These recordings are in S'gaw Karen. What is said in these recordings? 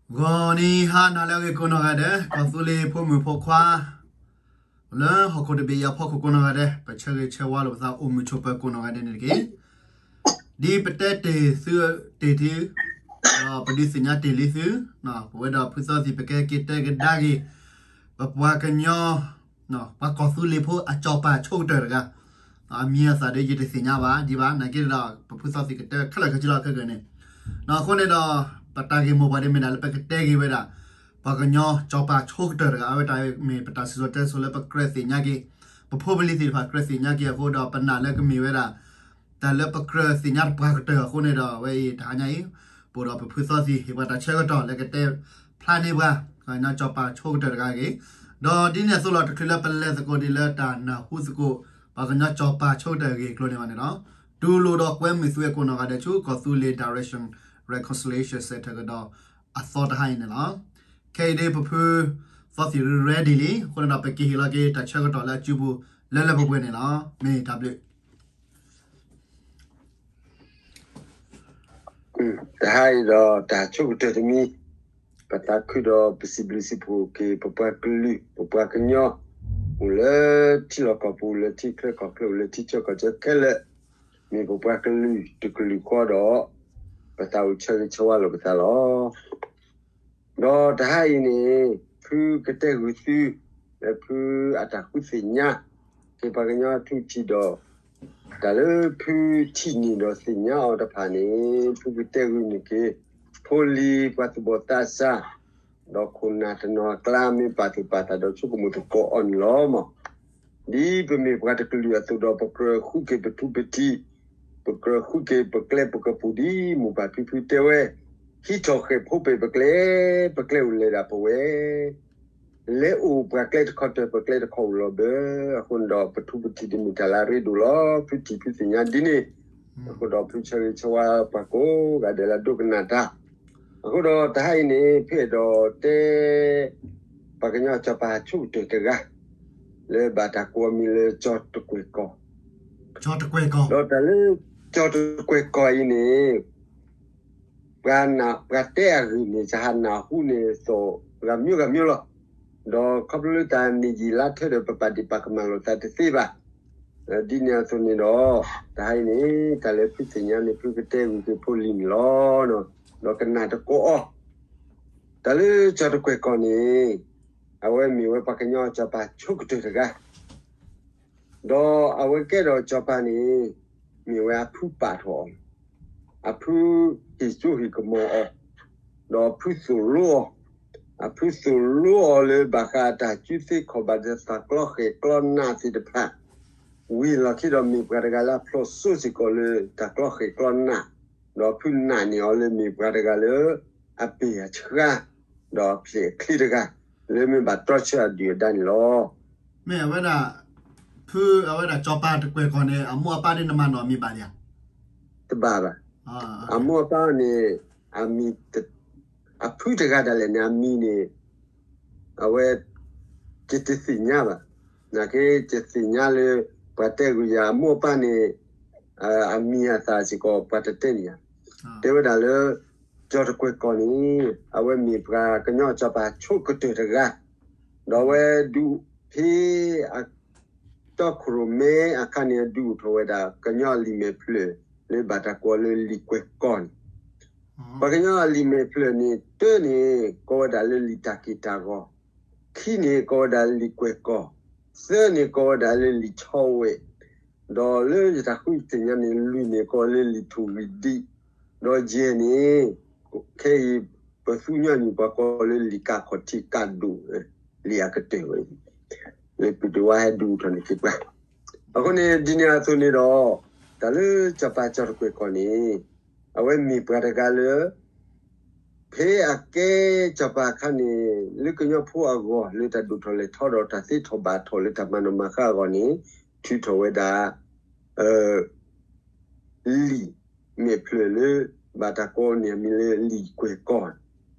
ဂီၤနံၤဟါနၤလၢအဂ့ၤကိးနီၢ်ဂၤဒဲး, ကီၢ်သူလ့ၤဖိမုၣ်ဖိခွါ လၢဟီၣ်ခိၣ်တဘ့ၣ်အံၤအဖီခိၣ်ကိးနီၢ်ဂၤဒဲး, ပဆၢဂ့ၤဆၢဝါလိာ်ပသးအိၣ်မုာ်ဆိးပၢၤကိးနီၢ်ဂၤဒဲးန့ၣ်တက့ၢ်. ဒ်ပတဲတ့ၢ်သုတ့ၢ်တ့ၢ်, ဒီးပဒုးသ့ၣ်ညါတ့ၢ်လံသု, ပဝဲဒီးဖုသီသံၣ် ပကဟဲက့ၤတဲကဒါက့ၤ ပပှၤကညီ ပှၤကီၢ်သူလ့ၤဖိအစီၤပၤဆိကတၢၢ်တဂၤ, အမံၤအသၣ်ဒီးယတသ့ၣ်ညါဘၣ်ဒံးဘၣ်, နာ်က့ဒီး ပဖုသီသံၣ်ကတဲခဲလၢာ်ခဲဆ့လီၤခဲကနံၣ်န့ၣ်, အဃိန့ၣ်ဒီး ပတၢ်ဂ့ၢ်မိၢ်ပှၢ်ဒ်မ့ၢ်ဒၣ်လၢပကတဲက့ၤဝဲဒၣ် ပှၤကညီစီၤပၤဆိကတၢၢ်တဂၤ, အဝဲတၢ်မ့ၢ်ပတၢ်စံၣ်စိၤတဲစိၤလၢပကြၢးသ့ၣ်ညါက့ၤ, ပဖိပလံၤသ့ၣ်တဖၣ်ကြၢးသ့ၣ်ညါက့ၤအဃိဒီး ပနာ်လၢကမ့ၢ်ဝဲဒၣ် တၢ်လၢပကြၢးသ့ၣ်ညါတပှၤကတၢၢ်အဃိန့ၣ်ဒီး အဝဲအံၤတဟါညါအံၤ ပအိၣ်ဒီးပဖုသီသံၣ် ဟ့ၣ်ပှၤတၢ်ဆၢကတီၢ်လၢကတဲဖျါန့ၢ်ပှၤ ပှၤကညီစီၤပၤဆိကတၢၢ်တဂၤအဂ့ၢ်, ဒီးဒ်န့ၣ်အသိးလီၤ တချုးလၢပလဲၤသကိးဒ်လၢတၢ်နၢ်ဟူသကိး ပှၤကညီစီၤပၤဆိကတၢၢ်အဂ့ၢ်အကျိၤန့ၣ်ဘၣ်န့ၣ်ဒီး တူၢ်လိာ်ဒီးကွဲမုာ်သုဝဲကိးနီၢ်ဂၤဒဲးဆူ ကီၢ်သူလ့ၤ Direction Reconciliation Centre ကဒီးအသီတဟါအံၤန့ၣ်လီၤ. ခဲအံၤဒ်ပဖုသီသံၣ် ready လံအဃိန့ၣ်ဒီး ပကဟ့ၣ်လီၤက့ၤတၢ်ဆၢကတီၢ်လၢအစုပူၤ လၢလၢပှဲၤပှဲၤန့ၣ်လီၤ. မ့ၢ်တၢ်ဘျုး တဟါအံၤဒီးတၢ်ဆိကတၢၢ်တမံၤ, ပသးခုဒီးပစံးဘျုးစံးဖှိၣ်က့ၤ ပပှၤကလုာ် ပပှၤကညီ အိၣ်လၢထံလီၢ်ကီၢ်ပူၤ လၢထံချၢကီၢ်ချၢ အိၣ်လၢထံဆၢကီၢ်ဆၢခဲလၢာ်, မ့ၢ်ပပှၤကလုာ်တကလုာ်ဃီဒီး ပသးအိၣ်ဆၢဂ့ၤဆၢဝါလိာ်ပသးလီၤ. ဒီးတဟါအံၤန့ၣ် ဖုကတဲဂုာ်သု လၢဖုအတၢ်ဃုသ့ၣ်ညါ က့ၤပှၤကညီထူၣ်ထံးဒီး တၢ်လၢဖုထံၣ်န့ၢ်ဒီးသ့ၣ်ညါအီၤတဖၣ်န့ၣ် ဖုကတဲဂုာ်န့ၢ်က့ၤ ဖိလံၤပှၤသူၣ်ဘီၣ်သးစၢ် ဒီးခိၣ်နၢ်တနီၤအကျါ မ့ၢ်ပာ်သူၣ်ပာ်သးဒီးဆိကမိၣ်သကိးအီၤန့ၣ်လီၤမး. ဒ်ပမ့ၢ်ပှၤတကလုာ်အသိးဒီး ပကြၢးဃုက့ၤပထူပထံး, ပကြၢးဃုက့ၤပကျဲပကပူၤဒ်မိၢ်ပၢ်ဖံဖုတဲဝဲ, ဟံးထီၣ်ဃဲၣ်ဖိပဲာ်ပကျဲ, ပကျဲအိၣ်လဲၤဒၣ်ပဝဲ လဲၤအိၣ်ပှၤကျဲတခီတၢၢ် ပကျဲတခီအိၣ်လီၤဘၢ. အဃိန့ၣ်ဒီး ပထူပထံးဒ်မ့ၢ်တၢ်လၢအရ့ဒိၣ်လီၤ. ဖုထံၣ်ဖုသ့ၣ်ညါဒ်န့ၣ်, အဃိဒီးဖုဆၢဂ့ၤဆၢဝါပှၤကိးဂၤဒဲးလၢအဒိကနၣ်တၢ်. အဃိဒီးတဟါအံၤန့ၣ် ဖုအဲၣ်ဒိးတဲ ပှၤကညီစီၤပၤဆိကတၢၢ်တဂၤ လၢဘၣ်တၢ်ကိးအမံၤလၢ ကၠီၤတကွဲၢ်ကီၤ, ဒီးတၢ်လၢ ကၠီၤတကွဲၢ်ကီၤအံၤန့ၣ် ပှၤနၢ် ပှၤတဲအဂ့ၢ်န့ၣ် စဟးနၢ်ဟူန့ၣ်သိး ဂၤမျိုးဂၤမျိုးလီၤ. ဒီးခီဖျိလၢတၢ်န့ၢ်ယံာ်လါထၢဒီး ပပာ်ဒ့ၣ်ပာ်ကမၣ်လိာ်သးတသ့ဘၣ်. ဒ်န့ၣ်အသိးန့ၣ်ဒီး တဟါအံၤန့ၣ် တၢ်လၢဖုသ့ၣ်ညါန့ၣ် ဖုကတဲဂုာ်က့ၤဖိလံၤန့ၣ်လီၤ. ဒီးကနၣ်တကိးအီၤ, တၢ်လၢကၠီၤတကွဲၢ်ကီၤန့ၣ် အဝဲမ့ၢ်ဝဲပှၤကညီစီၤပၤဆိကတၢၢ်တဂၤ ဒီးအဝဲကဲဒီးစီၤပၤန့ၣ် မ့ၢ်ဝဲအဖုပာ်ထီၣ်အီၤ, အဖုဟ့ၣ်စိဟ့ၣ်ကမီၤအီၤ, ဒီးအဖုသိၣ်လိအီၤ, အဖုသိၣ်လိအီၤလၢဘၣ်ဃးတၢ်စုသ့ခီၣ်ဘၣ်ဒီးတၢ်ကျီဃဲၣ်ကျီနးသ့ၣ်တဖၣ်, ဝံၤလီၢ်ခံဒီးမ့ၢ်ပှၤတဂၤလၢအဖျိးစိစ့ၢ်ကီးလၢတၢ်ကျီဃဲၣ်ကျီနး, ဒီးအဖုနာ်န့ၢ်အီၤလၢမ့ၢ်ပှၤတဂၤလၢ အပ့ၢ်အဆှါ, ဒီးအဖျဲၣ်အချံတဂၤ လၢမ့ၢ်ဘၣ်တြီဆၢအဒုၣ်အဒါန့ၣ်လီၤ. မ့ၢ်အဝဲဒၣ် ဖုအဝဲဒၣ်စီၤပၤတကွဲၢ်ကီၤန့ၣ် အမိၢ်အပၢ်ဒ်နမၤနီၣ်အမံၤဘၣ်လံဧါ. တဘၣ်ဘၣ်. အမိၢ်အပၢ်န့ၣ် အမံၤ အဖုတဂၤဒၣ်လဲာ်န့ၣ် အမံၤန့ၣ် အဝဲ ယတသ့ၣ်ညါဘၣ်. နာ်က့ ယသ့ၣ်ညါလၢ ပှၤတဲဂုာ်ယၤ အမိၢ်အပၢ်န့ၣ် အမံၤအသၣ်စ့ၢ်ကီး ပှၤတတဲန့ၣ်ဧါ. တဲဝဲဒၣ်လၢ ကၠီၤတကွဲၢ်ကီၤန့ၣ် အဝဲမ့ၢ်ပှၤကညီစီၤပၤဆိကတၢၢ်တဂၤ, ဒီးအဝဲဒုး ဖဲအတီခိၣ်ရိၣ်မဲအခါန့ၣ် အဒုးအိၣ်ထီၣ်ဝဲဒၣ် ကညီအလံာ်မဲာ်ဖျၢၣ် လၢဘၣ်တၢ်ကိးလၢလံာ်ကွဲၢ်ကီၤန့ၣ် ပှၤကညီအလံာ်မဲာ်ဖျၢၣ်န့ၣ် တၢန့ၣ် ကိးဝဲဒၣ်လၢလံာ်တၢ်က့ၢ်တၢ်ဂီၤ, ခံန့ၣ် ကိးဝဲဒၣ်လၢလံာ်ကွဲၢ်ကီၤ, သၢန့ၣ် ကိးဝဲဒၣ်လၢလံာ်ဆီဝဲ, ဒီးလၢယတၢ်ဃုသ့ၣ်ညါန့ၣ် လွံၢ်န့ၣ် ကိးလၢလံာ်ထူၣ်ဂံၢ်ဒံး, ဒီးယဲၢ်န့ၣ် ခဲအံၤ ပသူညီနုၢ်ပှၤကိးလၢလံာ်ကးခီၣ်ထံးကးဒိၣ်, လံာ်အကတၢၢ်ဝဲ လၢပတဝါဟဲဒုးအိၣ်ထီၣ်န့ၣ်က့ၤပှၤ. အဃိန့ၣ် ဒ်န့ၣ်အသိးန့ၣ်ဒီး တၢ်လၢစီၤပၤကၠီၤတကွဲၢ်ကီၤန့ၣ် အဝဲမ့ၢ်ပှၤတဂၤလၢ ဖဲအကဲစီၤပၤအခါန့ၣ် လၢကညီဖိအဂီၢ် လၢတၢ်ဒိၣ်ထီၣ်လဲၤထီဒီးတၢ်သ့ထီၣ်ဘၣ်ထီၣ်လၢတၢ်မၤနီၣ်မၤဃါအဂီၢ်န့ၣ် ထုးထီၣ်ဝဲဒၣ် လံာ်မဲာ်ဖျၢၣ်လၢ ဘၣ်တၢ်ကိးန့ၢ်အမံၤလၢလံာ်ကွဲၢ်ကီၤ,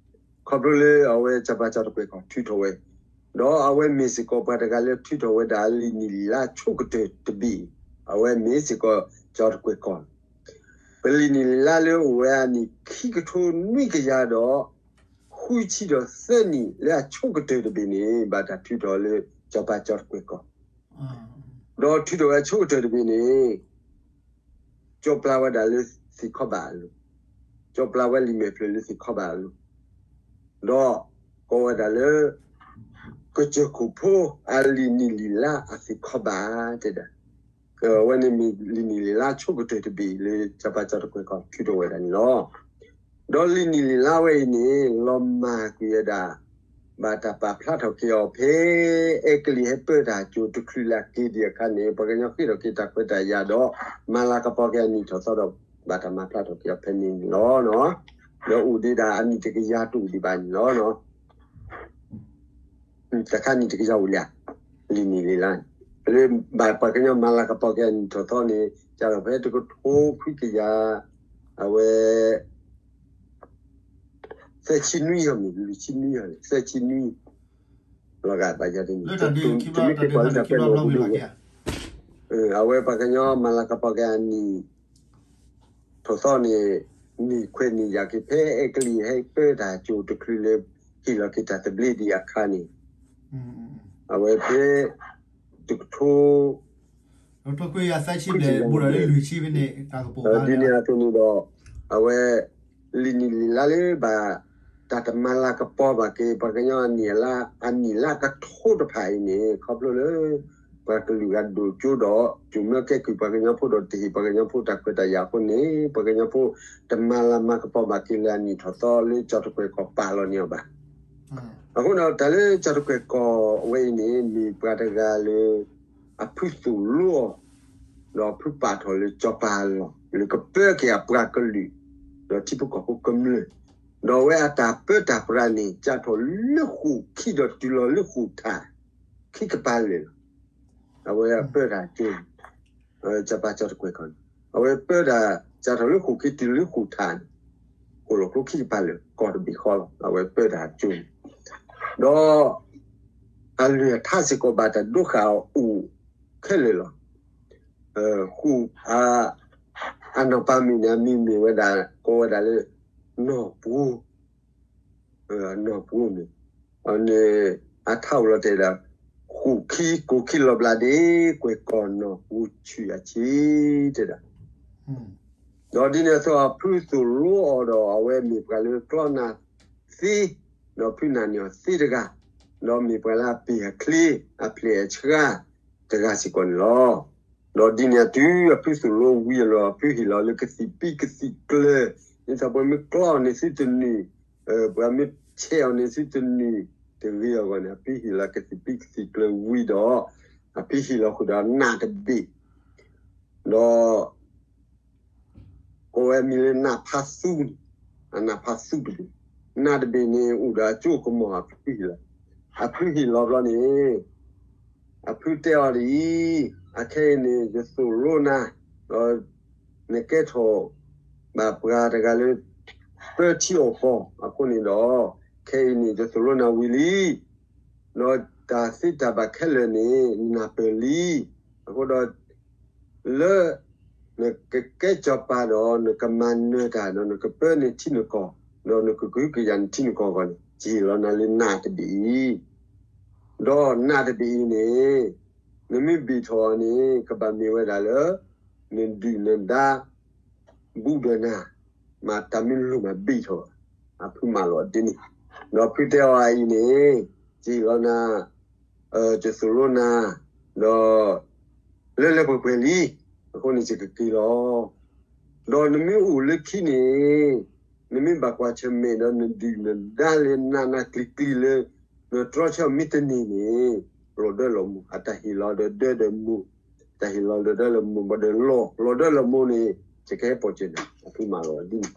ခီဖျိလၢအဝဲစီၤပၤကၠီၤတကွဲၢ်ကီၤထုးထီၣ်ဝဲ, ဒီးအဝဲမ့ၢ်စ့ၢ်ကီးပှၤတဂၤလၢထုးထီၣ်ဝဲဒၣ်လံာ်နံၣ်လံာ်လါဆိကတၢၢ်တဘ့ၣ်, အဝဲမ့ၢ်စ့ၢ်ကီးကၠီၤတကွဲၢ်ကီၤ, ပလံာ်နံၣ်လံာ်လါလၢအိၣ်ဝဲအနံၣ်ခံကထိနွံကယၤဒီး ဃုဆံဒီးသၢနံၣ်လၢအဆိကတၢၢ်တဘ့ၣ်န့ၣ် ဘၣ်တၢ်ထုးထီၣ်လၢစီၤပၤကၠီတကွဲၢ်ကီၢ်, ဒီးထုးထီၣ်ဝဲအဆိကတၢၢ်တဘ့ၣ်န့ၣ် ကၠီပျၢ်ဝဲဒၣ်လၢသ့ၣ်ခီဘၣ်အလိၤ, ကၠီပျၢ်ဝဲလံာ်မဲာ်ဖျၢၣ်လၢသ့ၣ်ခီဘၣ်အလိၤ, ဒီးကိးဝဲဒၣ်လၢ ကစၢၢ်ခိၣ်ဖိအလံာ်နံၣ်လံာ်လါအသ့ၣ်ခီဘၣ်တဲဒၣ်, အဝဲန့ၣ်မ့ၢ်လံာ်နံၣ်လံာ်လါဆိကတၢၢ်တဘ့ၣ်လၢစီၤပၤကၠီတကွဲၢ်ကီၢ်ထုးထီၣ်ဝဲဒၣ်န့ၣ်လီၤ. ဒီးလံာ်နံၣ်လံာ်လါဝဲအံၤန့ၣ် လီၤမၢ်ကွံာ်ဝဲဒၣ် ဘၣ်တၢ်ပာ်ဖျါထီၣ်က့ၤအီၤဖဲ အဲကလံးဟဲပၢတၢ်ကၠိတချုးလၢအက့ၤဒံးအခါန့ၣ် ပှၤကညီဃ့ၢ်ထီၣ်က့ၤတၢ်ခွဲးတၢ်ယာ်ဒီး မၤလၤကပီၤက့ၤအနံၣ်ထီၣ်သီဒီး ဘၣ်တၢ်မၤဖျါထီၣ်က့ၤအီၤဖဲန့ၣ်န့ၣ်လီၤ. ဒီးအိၣ်ဒံးဒၣ်အနံၣ်တကယၤတအိၣ်ဒံးဘၣ်န့ၣ်လီၤ. တခါနံၣ်တကယၤအိၣ်လံဧါ, လံာ်နံၣ်လံာ်လါန့ၣ် လၢဘၣ်ပှၤကညီမၤလၤကပီၤက့ၤအနံၣ်ထီၣ်သီန့ၣ် ကၢ်လီၤဖဲတကထိခွံကယၤ အဝဲ သၢဆံနွံယၤမ့ၢ် လွံၢ်ဆံနွံယၤန့ၣ် သၢဆံနွံ လီၤဂာ်ဘၣ်ယၤတမ့ၢ် တမ့ၢ်တကိးလၢတၢ်ပဲာ်လီၤဘျီဝဲ အဝဲပှၤကညီမၤလၤကပီၤက့ၤအနံၣ်ထီၣ်သီန့ၣ် နံၣ်ခွဲးနံၣ်ယာ်က့ၤဖဲအဲကလံးဟဲပၢတၢ်ကၠိတချုးလၢ ဟ့ၣ်လီၤက့ၤတၢ်သဘျ့ဒံးအခါန့ၣ် အဝဲဖဲ တကထိ ခွံကယၤ ဒ်န့ၣ်အသိးန့ၣ်ဒီး အဝဲ လံာ်နံၣ်လံာ်လါလၢဘၣ် တၢ်တမၤလၤကပီၤဘၣ်က့ၤ ပှၤကညီအနံၣ်အလါ အနံၣ်လါကထိတဖၣ်အံၤန့ၣ် ခီဖျိလၢ ပှၤကလုာ်ဂၤဒိၣ်ကၠိဒီး ကၠိမၢကဲကုၢ်ပှၤကညီဖိဒီး တဟ့ၣ်ပှၤကညီဖိတၢ်ခွဲးတၢ်ယာ်အဃိန့ၣ် ပှၤကညီဖိတမၤလၤမၤကပီၤဘၣ်က့ၤလၢအနံၣ်ထီၣ်သီလၢကၠီတကွဲၢ်ကီၢ်ပာ်လီၤန့ၢ်အီၤဘၣ်. အဃိဒီး တၢ်လၢကၠီတကွဲၢ်ကီၢ်ဝဲအံၤန့ၣ် မ့ၢ်ပှၤတဂၤလၢ အဖုသိၣ်လိအီၤ ဒီးဖုပာ်ထီၣ်လၢစီၤပၤအလီၢ် လၢကပၢက့ၤအပှၤကလုာ် ဒီးထံဖိကီၢ်ဖိကမျၢၢ်, ဒီးအဝဲအတၢ်ပၢတၢ်ပြးန့ၣ် စးထီၣ်လၢဃိာ်ခံဒီးတုၤလီၤလၢဃိာ်ထး ခံကပၤလၢာ်လီၤ. အဝဲအပၢတၢ်ကၠိ စီၤပၤကၠီတကွဲၢ်ကီၢ်န့ၣ် အဝဲပၢတၢ်စးထီၣ်လၢဃိာ်ခံတုၤလၢဃိာ်ထးန့ၣ် ဃိာ်လီၤကျိခံကပၤလၢာ် ကီၢ်တဘ့ၣ်ဃီလီၤ. အဝဲပၢတၢ်ကၠိန့ၣ် ဒီး အလုၢ်အထါစ့ၢ်ကီးဘၣ်တၢ်ဒိဃာ်အီၤအိၣ်ခဲလၢာ်လီၤ. ဃိာ် အနီၢ်ပၤမုၣ်န့ၣ် အမံၤမ့ၢ်ဝဲဒၣ် ကိးဝဲဒၣ်လၢ နီၢ်ပှိၤ နီၢ်ပှိၤန့ၣ် န့ၣ် အထါအိၣ်လီၤတဲာ်ဒၣ် ဃိာ်ခံကိၢ်ခံလီၤဘျးဒ့ ကွဲၢ်ကီၢ်နီၢ်ပှိၤဆူၣ်အဆ့ တဲဒၣ် ဒီးဒ်န့ၣ်အသိးအဖုသိၣ်လိအီၤဒီး အဝဲမ့ၢ်ပှၤလၢကျီနၢ်သ့, ဒီးဖုနာ်န့ၢ်အီၤသ့တဂၤ, ဒီးမ့ၢ်ပှၤလၢအပ့ၢ်အချ့ အပျဲၢ်အဆှါတဂၤစ့ၢ်ကီးန့ၣ်လီၤ. ဒီးဒ်န့ၣ်အတုၤ အဖုသိၣ်လိဝံၤအလီၢ် အဖုဟ့ၣ်လီၤလၢကသံၣ်ပံကသံၣ်ကျၢၤ, ဒ်သိးပှၤမ့ၢ်ကျီအီၤန့ၣ်သုတနုာ်, ပှၤမ့ၢ်ဆဲးအီၤန့ၣ်သုတနုာ်, တဂ့ၤအဂီၢ်န့ၣ် အဖုဟ့ၣ်လီၤကသံၣ်ပံကသံၣ်ကျၢၤဝံၤဒီး အဖုဟ့ၣ်လီၤဃုာ်ဒီးအနးတဘ့ၣ်, ဒီး ကိးဝဲမံၤလၢနးဖးသူန့ၣ်, အနးဖးသူတဘ့ၣ်, နးတဘ့ၣ်န့ၣ် အိၣ်ဒီးအစိကမီၤအဖုဟ့ၣ်လီၤ, အဖုဟ့ၣ်လီၤဘျီန့ၣ်, အဖုတဲအီၤဒ်အံၤ, အခဲအံၤန့ၣ် ယသိၣ်လိနၤ, ဒီး နကဲထီၣ်ဘၣ်ပှၤတဂၤလၢ ပၢထံအီၣ်ပီၢ်အဃိန့ၣ်ဒီး, ခဲအံၤန့ၣ် ယသိၣ်လိနၤဝံၤလံ, ဒီးတၢ်သ့တၢ်ဘၣ်ခဲလၢာ်န့ၣ် နၢ်ပၢၢ်လံ, အဃိဒီး လၢ နကကဲစီၤပၤဒီး နကမၤနၢၤတၢ်ဒီး နကပၢနထံနကီၢ်, ဒီးနကကဟုကယာ်နထံနကီၢ်အဂီၢ်န့ၣ် ယဟ့ၣ်လီၤနၤလၢနးတဘ့ၣ်အံၤ, ဒီးနးတဘ့ၣ်အံၤန့ၣ် နမ့ၢ်ဘ့ၣ်ထီၣ်အီၤန့ၣ် ကဘၣ်မ့ၢ်ဝဲဒၣ်လၢ နဒုၣ်နဒါ ဘူးဒီးနၤ, မၤတၢ်မ့ၢ်လိၣ်မးဘ့ၣ်ထီၣ်, အဖုမၢလီၤဒ်န့ၣ်, ဒီးဖုတဲအီၤအံၤန့ၣ်, ယဟ့ၣ်လီၤနၤ, ယသိၣ်လိနၤ, ဒီး လၢလၢပှဲၤပှဲၤလံ, အဃိန့ၣ်ယကက့ၤလီၤ. ဒီးနမ့ၢ်အိၣ်လၢခံန့ၣ်, နမ့ၢ်ဘၣ်ကွၢ်ဆၢၣ်မဲာ်ဒီးနဒုၣ်နဒါလၢနးနးကျံၤကျံၤလၢ နတြီဆၢမ့ၢ်တန့ၢ်န့ၣ်, လီၤဒၢလီၤမူ, အတၢ်ဟ့ၣ်လီၤဒီးဒၢဒီးမူ, တၢ်ဟ့ၣ်လီၤဒီးဒၢလီၤမူ ဘၣ်ဒီးလီၤ, လီၤဒၢလီၤမူန့ၣ် ယကဟဲပိာ်စၢၤနၤ, အဖုမၢလီၤဒ်န့ၣ်,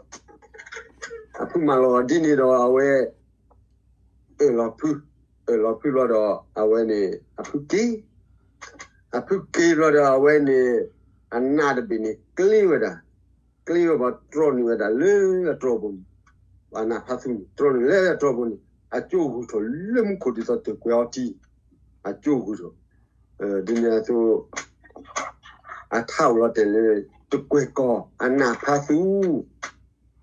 အဖုမၢလီၤဒ်န့ၣ်ဒီးအဝဲ အၢၣ်လီၤဖု, အၢၣ်လီၤဖုဘျီဒီး အဝဲန့ၣ် အဖုက့ၤ, အဖုက့ၤဘျီဒီး အဝဲန့ၣ် အနးတဘ့ၣ်န့ၣ် ကျ့ဝဲဒၣ်, ကျ့ဝဲဘၣ်တြီနုာ်ဝဲဒၣ်လၢအတြီပူၤန့ၣ်, အနးဖးသူန့ၣ် တြီနုာ်လၢအတြီပူၤန့ၣ် အကၠိဂုၢ်ထီၣ်လၢမူခိၣ်ဒ်သိးတၢ်ကွဲၤအီထံ, အကၠိဂုၢ်ထီၣ်, ဒ်န့ၣ်အသိး အထါအိၣ်လီၤတဲာ်လၢ တကွဲၢ်ကီၢ်အနးဖးသူ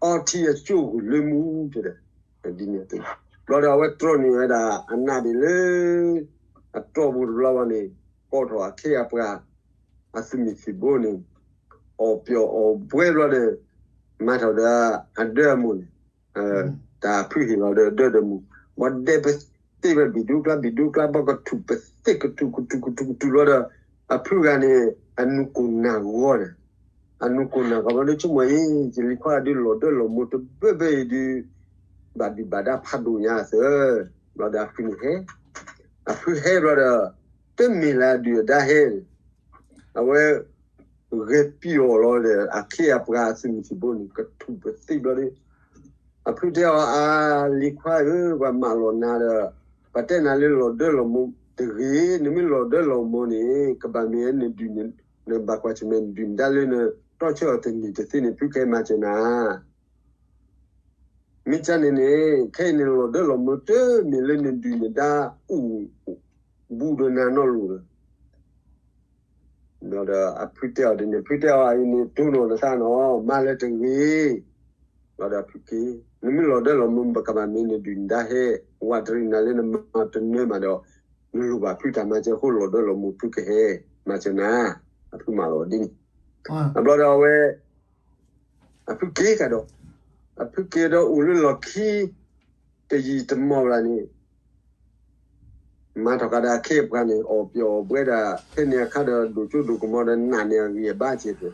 အီထံအကၠိဂုၢ်လၢမူတဲဒၣ်, ဒ်န့ၣ်အသိး ဘျီဒီးအဝဲတြီန့ၢ်ဝဲဒၣ်အနးဒံးလၢ အတြီပူၤတဘျီဘၣ်န့ၣ် ကိးထီၣ်အခ့အပှၤ အသုးမုၢ်သံၣ်ဘိန့ၣ် အီၣ်ပျီၣ်အီၣ်ဘှဲဘျီဒီး မၤထီၣ်ဒီးအဒၢအမိၢ်န့ၣ် တၢ်အဖုဟ့ၣ်လီၤဒီးဒၢဒီးမိၢ် ဘၣ်ဒဲးပသ့ၣ်ဝဲဘံၣ်ဒူကျါ ဘံၣ်ဒူကျါ ဘၣ်ကထူၣ်ပသ့ၣ် ကထူၣ်ကထူၣ်ကထူၣ်ကထူၣ်ဘျီဒီး အဖုဂၤန့ၣ် အနူၢ်ကိၢ်နၢ်ဂီၤန့ၣ် အနူၢ်ကိၢ်နၢ်ဂီၤဘျီဒီး ဆိကမိၣ်အံၤ ယလံၤခွါဒုးလီၤဒၢလီၤမိၢ်တဘၢဘၢအံၤဒုး ဘၣ်ဒုၣ်ဘၣ်ဒါဖးဒိၣ်ညါအသၢ ဘျီဒီးအဖုန့ၣ်ဟဲ အဖုဟဲဘျီဒီး တမ့ၢ်လၢအဒုၣ်အဒါဟဲန့ၣ် အဝဲ ဂဲၤပျီၢ်လီၤဒီး အခ့အပှၤအသုးမုၢ်သံၣ်ဘိန့ၣ် ကထူၣ်ပသ့ၣ်ဘျီဒီး အဖုတဲအီၤ အလံၤခွါဧၢ ပှၤမၢလီၤနၤဒီး ပတဲနၤလၢလီၤဒၢလီၤမိၢ်တဂ့ၤ နမ့ၢ်လီၤဒၢလီၤမိၢ်န့ၣ် ကဘၣ်မ့ၢ်နဒုၣ် နဘၣ်ကွၢ်ဆၢၣ်မဲာ်နဒုၣ်နဒါလၢနတီဆၢအီၤတနံၤတသ့န့ၣ် ဖုကဟဲမၤစၢၤနၤ မ့ၢ်ကန့ၣ်န့ၣ် ခဲအံၤန့ၣ်လီၤဒၢလီၤမိၢ်တမ့ၢ်လၢနဒုၣ်နဒါအိၣ်ဘူးဒီးနၤနီတလီၢ်လီၤ ဘျီဒီးအဖုတဲအီၤဒ်န့ၣ် ဖုတဲအီၤအံၤန့ၣ် တိၢ်နီၣ်နသးနီၤ မၤလၢတဂ့ၤ ဘျီဒီးအဖုက့ၤ နမ့ၢ်လီၤဒၢလီၤမိၢ် ပကဘၣ်မ့ၢ်နဒုၣ်နဒါဟဲ ဝးတရံးနၤလၢနမၤတနၢၤမးဒီး နလိၣ်ဘၣ်ဖုတၢ်မၤစၢၤအဃိ လီၤဒၢလီၤမိၢ်ဖုကဟဲ မၤစၢၤနၤ အဖုမၢလီၤဒ်န့ၣ် အဘျီဒီးအဝဲ အဖုက့ၤကဒီး အဖုက့ၤဒီးအိၣ်လၢလီၢ်ခံ တယံာ်တမီၢ်ဘၣ်န့ၣ် မၤထီၣ်ကဒီးအခ့အပှၤန့ၣ် အီၣ်ပျီၢ်အီၣ်ဘှဲဒၣ် ဖဲန့ၣ်အခါဒီး ဒိၣ်စိဒိၣ်ကမီၤဒီး နာ်န့ၢ်အဂံၢ်အဘါစဲးဖိ ဘျီ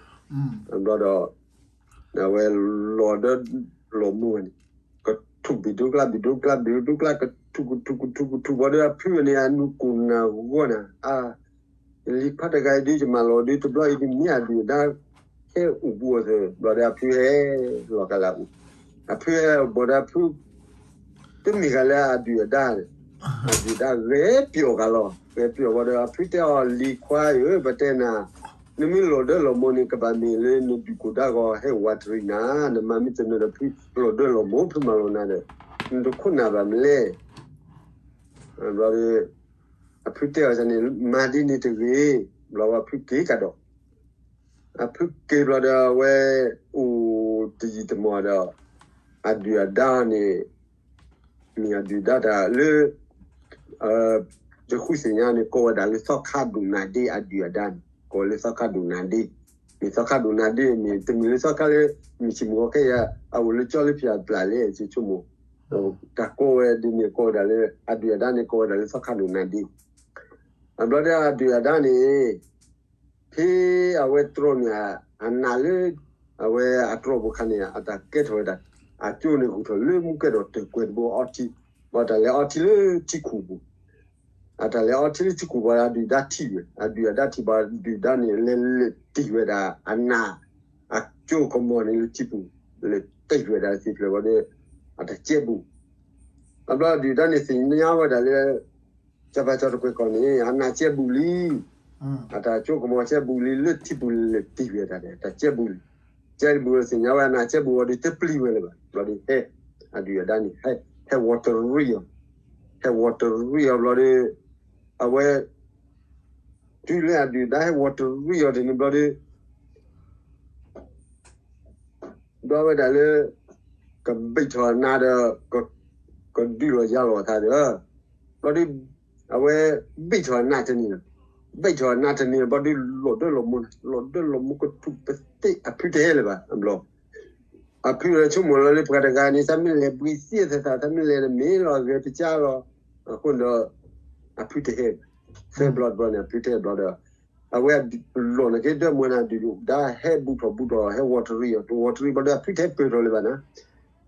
ဒီး အဝဲလီၤဒၢလီၤမိၢ်န့ၣ် ကထူၣ်ဘံၣ်ဒိကျါ ဘံၣ်ဒိကျါ ဘံၣ်ဒိကျါ ကထူၣ်ကထူၣ်ကထူၣ်ကထူၣ်ဘျီဒီး အဖုန့ၣ် အနူၢ်ကိၢ်နၢ်ဂီၤနၤ အါ လံၤခွါတဂၤအံၤဒုး ယမၢလီၤဒုးတဘျီအံၤဒုး မ့ၢ်အဒုၣ်အဒါ ဟဲအိၣ်ဘူးအီၤသၢ ဘျီဒီးအဖုဟဲလီၤကလၢအအိၣ် အဖုဟဲဘျီဒီးအဖု တမ့ၢ်ဂၤလၢအဒုၣ်အဒါန့ၣ် အဒုၣ်အဒါဂဲၤပျီၢ်ဂၤလီၤ ဂဲၤပျီၢ်ဘျီဒီး အဖုတဲအီၤ လံၤခွါဧၢ ပတဲနၤ နမ့ၢ်လီၤဒၢလီၤမိၢ်န့ၣ် ကဘၣ်မ့ၢ်လၢနဒုၣ်ကိၢ်ဒါဂီၤ ဟဲဝးတရံးနၤ နမၤမ့ၢ်တနၢၤဒီး ဖုလီၤဒၢလီၤမိၢ် ဖုမၢလီၤနၤဒီး နတခိၣ်နၢ်ဘၣ်မလဲၣ် ဘျီဒီး အဖုတဲအီၤန့ၣ် မၤဒ်န့ၣ်တဂ့ၤ ဘျီဝဲဖုက့ၤကဒီး အဖုက့ၤဘျီဒီး အဝဲအိၣ်တယံာ်တမီၢ်ဒီး အဒုၣ်အဒါန့ၣ် မ့ၢ်အဒုၣ်ဒါတၢ်လၢ ယဃုသ့ၣ်ညါန့ၣ် ကိးဝဲဒၣ်လၢသီခါဒိၣ်နၢ်ဒ့ အဒုၣ်အဒါန့ၣ် ကိးလၢသီခါဒိၣ်နၢ်ဒ့ မ့ၢ်သီခါဒိၣ်နၢ်ဒ့မ့ၢ် တမ့ၢ်လၢသီခါလၢ မုၢ်ဆံၣ်မုၢ်ဂီၤခဲအံၤ အအိၣ်လၢကၠီလၢဖံးအပျၢ်လဲၣ် ယဆိကမိၣ် တၢ်ကိးဝဲဒ်န့ၣ် ကိးဝဲဒၣ်လၢ အဒုၣ်အဒါန့ၣ် ကိးဝဲဒၣ်လၢသီခါဒိၣ်နၢ်ဒ့ အဘျီဒီးအဒုၣ်အဒါန့ၣ် ဖဲအဝဲတြီန့ၣ် အနးလၢ အဝဲအတြီပူၤခါန့ၣ် အတၢ်ကဲထီၣ်ဝဲဒၣ် အကၠိန့ၣ်ဟူးထီၣ်လၢမူကဲထီၣ်တၢၢ်ကွဲၤတဘိအီထံ ဘၣ်တၢ်လဲၤအီထံလၢထံခိၣ်ပူၤ အတၢ်လဲၤအီထံလၢထံခိၣ်ပူၤ အဒုၣ်ဒါထံၣ်ဝဲ အဒုၣ်အဒါထံၣ်ဘၣ် အဒုၣ်ဒါန့ၣ် လဲၤလဲၤတ့ၢ်ဝဲဒၣ်အနး အကၠိကမီၤန့ၣ်လၢထံပူၤ လဲၤတ့ၢ်ဝဲဒၣ်သ့ၣ်ဖျၢၣ်ဝဲဒီး အတၢ်ကဲဘူး အဘျီအဒုၣ်ဒါန့ၣ်သ့ၣ်ညါဝဲဒၣ်လၢ စီၤပၤစီၤတကွဲၢ်ကီၢ်န့ၣ် အနးကဲဘူးလံ အတၢ်ကၠိကမီၤကဲဘူးလံ လၢထံပူၤလဲၤတ့ၢ်ဝဲဒၣ်န့ၣ် အတၢ်ကဲဘူးလံ ကဲဘူးသ့ၣ်ညါဝဲအနးကဲဘူးဝဲဒီးတပျံၤဝဲလၢၤဘၣ် ဘျီဒီးဟဲ အဒုၣ်အဒါန့ၣ် ဟဲဝီၤတရံးအီၤ ဟဲဝီၤတရံးအီၤဘျီဒီး အဝဲ တုၤလၢအဒုၣ်ဒါဟဲဝီၤတရံးအီၤတန့ၣ်ဘျီဒီး ဒီးဝဲဒၣ်လၢ ကဘံၣ်ထီၣ်အနးဒီး ကဒုးလီၤယၤလီၤအသးဒီး ဘျီဒီး အဝဲ ဘံၣ်ထီၣ်အနးတန့ၢ်လီၤ ဘံၣ်ထီၣ်အနးတန့ၢ်ဘျီဒီး လီၤဒၢလီၤမိၢ် လီၤဒၢလီၤမိၢ်ကထူၣ်ပသ့ၣ် အဖုတဟဲလၢၤဘၣ် အဘျီ အဖုလၢဆိကမိၣ်လီၤလၢပှၤတဂၤန့ၣ် သးမ့ၢ်လဲၤဘှံးသ့ၣ်သး သးမ့ၢ်လဲၤတမ့ၢ်လီၤဂဲၤပစၢ်လီၤ အဃိန့ၣ်ဒီး အဖုတဟဲ သၢဘျီတဘျီန့ၣ် အဖုတဟဲဘျီဒီး အဝဲလီၢ်န့ၣ်က့ၤဒၢမွဲနၤဒုၣ်ဒါ ဟဲဘူးထီၣ်ဘူးထီၣ် ဟဲဝီၤတရံးအီၤ တဝီၤတရံးဘျီဒီး အဖုတဟဲပၢၢ်ထီၣ်လၢၤဘၣ်န့ၣ်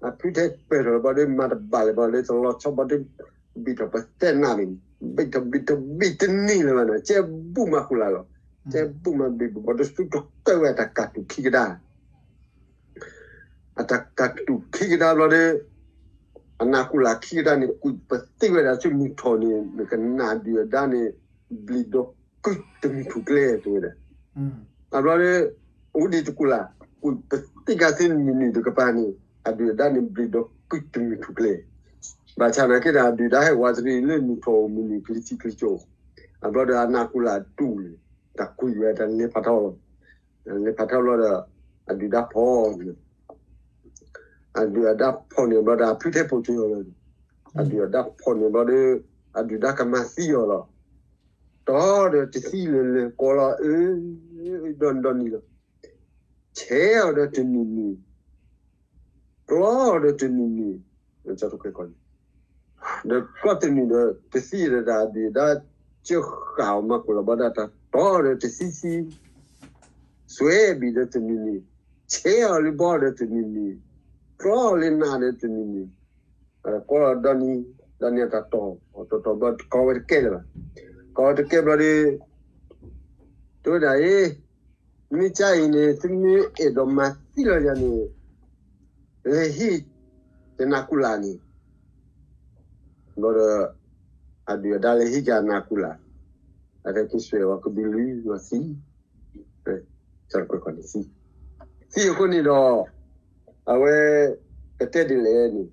အဖုတဟဲပၢၢ်ထီၣ်လၢၤဘျီဒီး မၤတဘၣ်လၢၤဘျီဒီး တလီၤဆီဘျီဒီး ဘံၣ်ထီၣ်ပသဲနးန့ၣ် ဘံၣ်ထီၣ်ဘံၣ်ထီၣ်ဘံၣ်တန့ၢ်လၢၤဘၣ်န့ၣ် ကဲဘူးမၤဃူလၢ်လီၤ ကဲဘူးမၤဘံၣ်ဘျီဒီး စူတကၢၢ်ဝဲအတၢ်ကၢ်တူာ်ခံကဒါ အတၢ်ကၢ်တူာ်ခံကဒါဘျီဒီး အနးဃူလၢ်ခံကဒါန့ၣ် ကွံာ်ပသ့ၣ်ဝဲဒၣ်ဆူမုၢ်ထီၣ်န့ၣ် နကနၣ်ဒုၣ်အဒါန့ၣ် ဘျံးဒီးကုတမုၢ်ထူၣ်ကျဲတဲဝဲဒၣ် အဘျီဒီး အိၣ်ဒံးတကူၣ်လၢ် ကွံာ်ပသ့ၣ်ကသ့နံၤနံၤတကပၤန့ၣ် အဒုၣ်အဒါန့ၣ် ဘျံးဒီးကုတမုၢ်ထူၣ်ကျဲ ဘၣ်ဆၣ်နာ်က့ဒီး အဒုၣ်ဒါဟဲဝးတရံးလၢမုၢ်ထီၣ်အိၣ်မုၢ်နုာ်ကလံၤထံးကလံၤကၠိ အဘျီဒီးအနးကူလၢ်အတူၢ်န့ၣ် တၢ်ကွံာ်ဝဲတၢ်လဲၤဖးထီလီၤ လဲၤဖးထီဘျီဒီး အဒုၣ်ဒါဖီၣ်န့ၣ် အဒုၣ်အဒါဖီၣ်န့ၢ်ဘျီဒီး အဖုထဲပိာ်က့ၤအီၤလီၤ. အဒုၣ်အဒါဖီၣ်န့ၢ်ဘျီဒီး အဒုၣ်ဒါကမၤသံအီၤလီၤ. တီဒီးတသံလၢာ်လၢာ် ကိးလီၤအၢ, ဒီနံၤဒီနံၤလီၤ. ဆဲးအီၤဒီးတနံၤနံၤ, ကျီအီၤဒီးတနံၤနံၤ, န့ၣ် ဒီးကျီတနံၤဒီးတသံဒီး တၢ်အဒုၣ်အဒါ ကဃၣ်အီၤမၤကိၢ်လီၤဘၣ်ဒၣ်တၢ်တီဒီးတသံသံ, စွဲဘံၣ်ဒီးတနံၤနံၤ, ဆဲးအီၤလၢဘီဒီးတနံၤနံၤ, ကျီအီၤလၢနးဒီးတနံၤနံၤ, ကိးဒီနံၤ, ဒီနံၤအတၢ်တီၢ်, တီၢ်တီၢ်ဘျီကိးဝဲတကဲလၢၤဘၣ်. ကိးဝဲတကဲဘျီဒီး တဲဝဲဒၣ်အံၤ, မ့ၢ်ကါအံၤန့ၣ် သုမ့ၢ်အဲၣ်ဒိးမၤသံလီၤယၤန့ၣ် လဲၤဟံးယနၢ်ကူၣ်လၢ်န့ၣ်, ဘျီဒီး အဒုၣ်အဒါလဲၤဟံးကနၢ်ကူၣ်လၢ်, အတၢ်က့ၤစွဲဝဲကဘုးလံလီၤသံ, သံ, သံအဃိန့ၣ်ဒီး အဝဲ ကတဲဒ်လဲၣ်န့ၣ်,